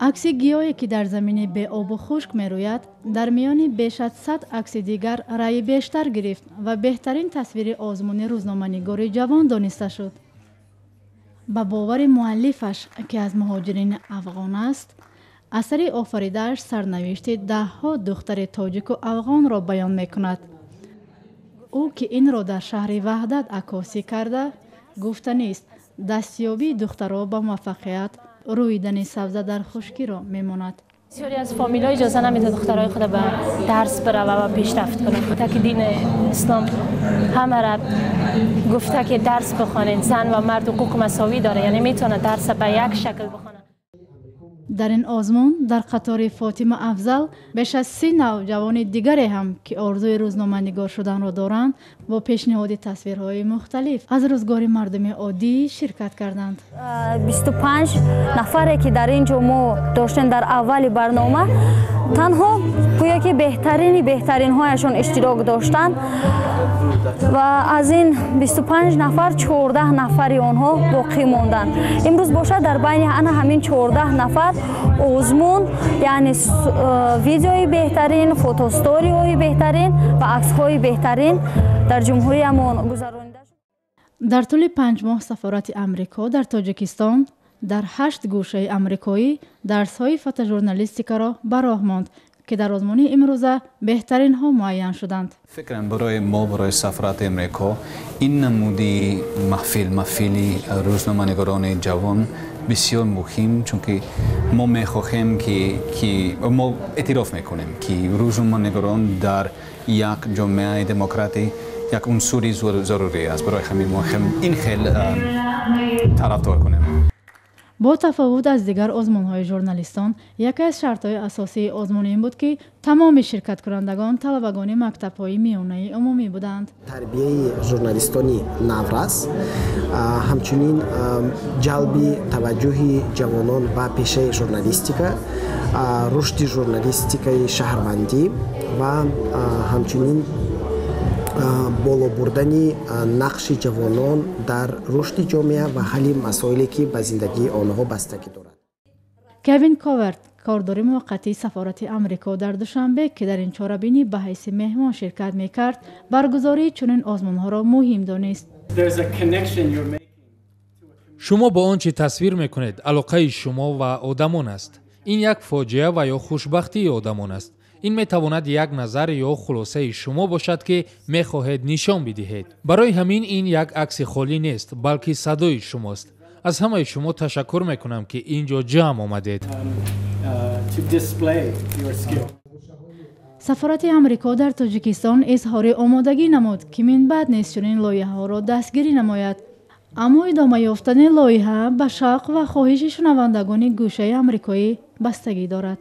Акси гиёҳе, ки дар замини беобу хушк мерӯяд, дар миёни беш аз 100 акси дигар раъи бештар гирифт ва беҳтарин тасвири озмуни рӯзноманигори ҷавон дониста шуд. Ба бовари муаллифаш, ки аз муҳоҷирини афғон аст, асари офаридааш сарнавишти даҳҳо духтари тоҷику афғонро баён мекунад. Ӯ, ки инро дар шаҳри Ваҳдат аккосӣ карда, гуфтанист, дастёбии духтаро ба муваффақият рӯидани сабза дар хушкиро мемонад. Бисёре аз фамилҳо иҷоза намедиҳад духтарои худа ба дарс бирава ва пешрафт кунад. То ки дини ислом ҳамара гуфта, ки дарс бихонед, зан ва мард ҳуқуқ масовӣ дора, яъне метавонад дарс ба як шакл бихонад. Дар ин озмун дар қатори Фотима Афзал беш аз 30 навҷавони дигаре ҳам, ки орзуи рӯзноманигор шуданро доранд, бо пешниҳоди тасвирҳои мухталиф аз рӯзгори мардуми оддӣ ширкат карданд. 25 нафаре, ки дар ин ҷо мо доштем дар аввали барнома, танҳо гӯё ки беҳтарини беҳтаринҳояшон иштирок доштанд ва аз ин 25 нафар 14 нафари онҳо боқӣ монданд. Имрӯз бошад, дар байни ана ҳамин 14 нафар озмун, яъне видеои беҳтарин, фотосториҳои беҳтарин ва аксҳои беҳтарин дар ҷумҳуриямон гузаронида шуд. Дар тӯли 5 моҳ сафорати Амрико дар Тоҷикистон дар ҳашт гӯшаи амрикоӣ дарсҳои фотожурналистикаро ба роҳ монд, ки дар озмуни имрӯза беҳтаринҳо муайян шуданд. Фикрам, барои мо, барои сафорати Амрико, ин намуди маҳфил, маҳфили рӯзноманигорони ҷавон, бисёр муҳим, чунки мо мехоҳем ки мо эътироф мекунем, ки рӯзноманигорон дар як ҷомеаи демократӣ як унсури зарурӣ аст. Барои ҳамин мо ин хел тарафдор кунем. Бо тафовут аз дигар озмунҳои журналистон, яке аз шартҳои асосии озмун ин буд, ки тамоми ширкаткунандагон талабагони мактабҳои миёнаи умумӣ буданд. Тарбияи журналистони наврас, ҳамчунин ҷалби таваҷҷӯҳи ҷавонон ба пешаи журналистика, рушди журналистикаи шаҳрвандӣ ва ҳамчунин боло бурдани нақши ҷавонон дар рушди ҷомеа ва ҳалли масоиле, ки ба зиндагии онҳо бастагӣ дорад. Кевин Коверт, кордори муваққатии сафорати Амрико дар Душанбе, ки дар ин чорабинӣ ба ҳайси меҳмон ширкат мекард, баргузории чунин озмунҳоро муҳим донист. Шумо бо он чӣ тасвир мекунед, алоқаи шумо ва одамон аст. Ин як фоҷиа ва ё хушбахтии одамон аст. Ин метавонад як назар ё хулосаи шумо бошад, ки мехоҳед нишон бидиҳед. Барои ҳамин ин як акси холӣ нест, балки садои шумост. Аз ҳамаи шумо ташаккур мекунам, ки ин ҷо ҷамъ омадед. Сафорати Амрико дар Тоҷикистон изҳори омодагӣ намуд, ки минбаъд низ чунин лоиҳаҳоро дастгирӣ намояд, аммо идома ёфтани лоиҳа ба шавқ ва хоҳиши шунавандагони гӯшаи амрикоӣ бастагӣ дорад.